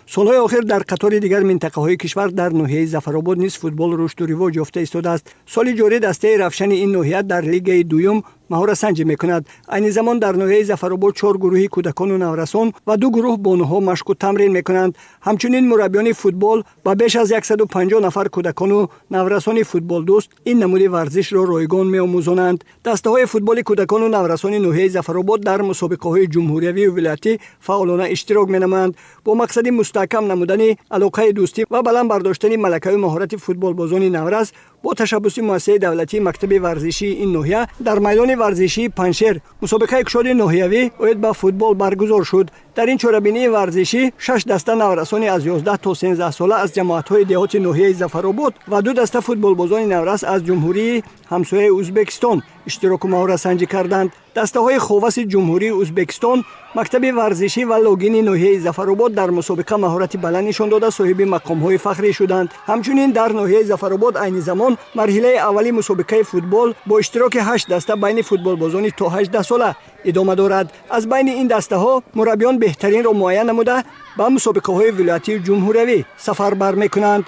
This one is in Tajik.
Солҳои охир дар қатори дигар минтақаҳои кишвар дар ноҳияи Зафаробод низ футбол рушду ривоҷ ёфта истодааст. Соли ҷорӣ дастаи Равшани ин ноҳия дар лигаи дуюм маҳоратсанҷӣ мекунад. Айни замон дар ноҳияи Зафаробод чор гурӯҳи кӯдакону наврасон ва ду гурӯҳ бонуҳо машқу тамрин мекунанд. Ҳамчунин мураббиёни футбол ба беш аз 150 нафар кӯдакону наврасони футболдӯст ин намуди варзишро ройгон меомӯзонанд. Дастаҳои футболи кӯдакону наврасони ноҳияи Зафаробод дар мусобиқаҳои ҷумҳуриявию вилоятӣ фаъолона иштирок менамоянд. Бо мақсади мустаҳкам намудани алоқаи дӯстӣ ва баланд бардоштани малакаю маҳорати футболбозони наврас, бо ташаббуси муассисаи давлатии мактаби варзишии ин ноҳия дар майдони варзишии Панҷшер мусобиқаи кушоди ноҳиявӣ оид ба футбол баргузор шуд. Дар ин чорабинии варзишӣ шаш даста наврасони аз 11 то 13 сола аз ҷамоатҳои деҳоти ноҳияи Зафаробод ва ду даста футболбозони наврас аз ҷумҳурии ҳамсояи Ӯзбекистон иштироку маҳоратсанҷӣ карданд. Дастаҳои Ховаси ҷумҳурии Ӯзбекистон, мактаби варзишӣ ва Логини ноҳияи Зафаробод дар мусобиқа маҳорати баланд нишон дода, соҳиби мақомҳои фахрӣ шуданд. Ҳамчунин дар ноҳияи Зафаробод айни замон марҳилаи аввали мусобиқаи футбол бо иштироки ҳашт даста байни футболбозони то 18 сола идома дорад. Аз байни ин дастаҳо мураббиён беҳтаринро муайян намуда, ба мусобиқаҳои вилоятию ҷумҳуриявӣ сафарбар мекунанд.